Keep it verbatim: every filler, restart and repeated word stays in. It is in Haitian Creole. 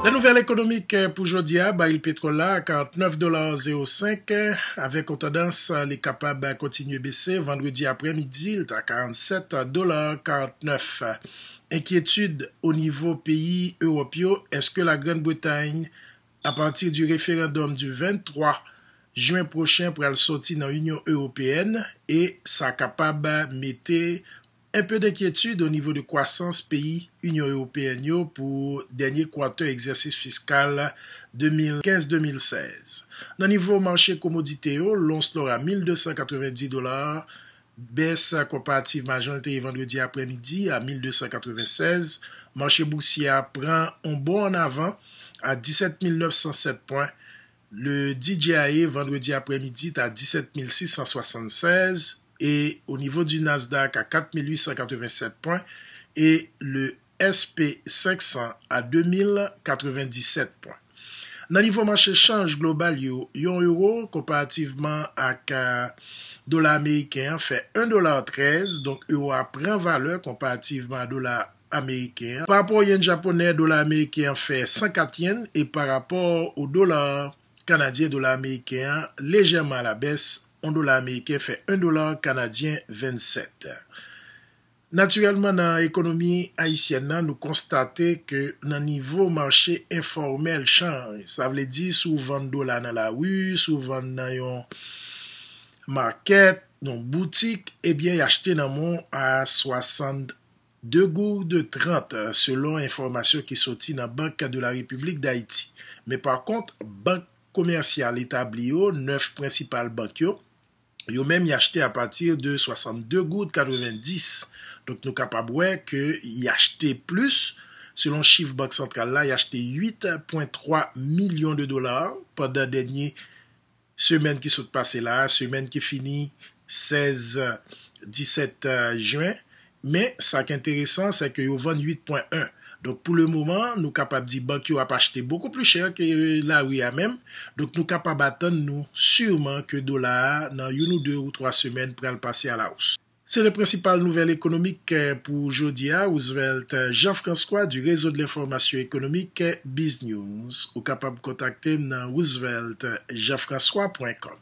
Nan nouvèl ekonomik pou jodi a, baril petwòl la a karannèf dola zewo senk, avèk yon tandans li kapab kontinye bese. Vandredi aprèmidi, li ta karannsèt dola karannèf. Enkyetid o nivo peyi Ewòp yo, èske Lagrann Bretay, apati di referandòm di venntwa jen pwochen, pral sòti nan Inyon Ewopeyèn, e sa kapab mete enpe denkyetid o nivo de kwasans peyi Inyon Ewopeyèn yo pou dènye kwatè egzèsis fiskal de mil kenz de mil sèz. Nan nivo mache komodite yo, lons lò a mil de san katrevendi dola, bès konparativman a jan l te ye vandredi aprèmidi a mil de san katrevensèz. Mache bousye a pran yon bò an avan a disèt mil nèf san sèt pwen. Le D J I A vandredi aprèmidi ta disèt mil sis san swasannsèz, e o nivo di Nasdaq a kat mil uit san katrevensèt pwen, e le S P senk san a de mil katrevendisèt pwen. Nan nivo mache chanj global yo, yon ewo konparativman ak dola ameriken an fè en dola trèz, donk ewo a pran valè konparativman a dola ameriken an. Pa rapò o yen japonè, dola ameriken an fè san kat yen, e pa rapò o dola kanadyen, dola ameriken an lejèman a la bès, yon dola ameriken fè en dola kanadyen vennsèt. Natirèlman, nan ekonomi ayisyèn nan, nou konstate ke nan nivo mache enfòmèl chanj, sa vle di si w vann dola nan lari, si w vann nan yon makèt, nan boutik, ebyen, y achte nan men w a swasannde goud trant, selon enfòmasyon ki soti nan Bank de la Repiblik d Ayiti. Men pa kont, bank komèsyal etabli yo, nèf prensipal bank yo, yo menm y achte apati de swasannde goud katrevendis. Donk, nou kapab wè ke y achte plis. Selon chif Bank Santral la, y achte uit pwen twa milyon de dola pandan dènye semèn ki sot pase la, semèn ki fini sèz, disèt jen. Men, sa k enteresan, se ke yo vann uit pwen en. Donk, pou le moman, nou kapab di bank yo ap achte bokou pli chè ke lari a menm. Donk, nou kapab atann nou siman ke dola a, nan youn ou de ou twa semèn, pral pase a la hausse. Se te prensipal nouvèl ekonomik pou jodi a. Roosevelt Jean-François du Réseau de l'Information Économique, Biz News. Ou kapab kontakte m nan roosevelt jean françois point com.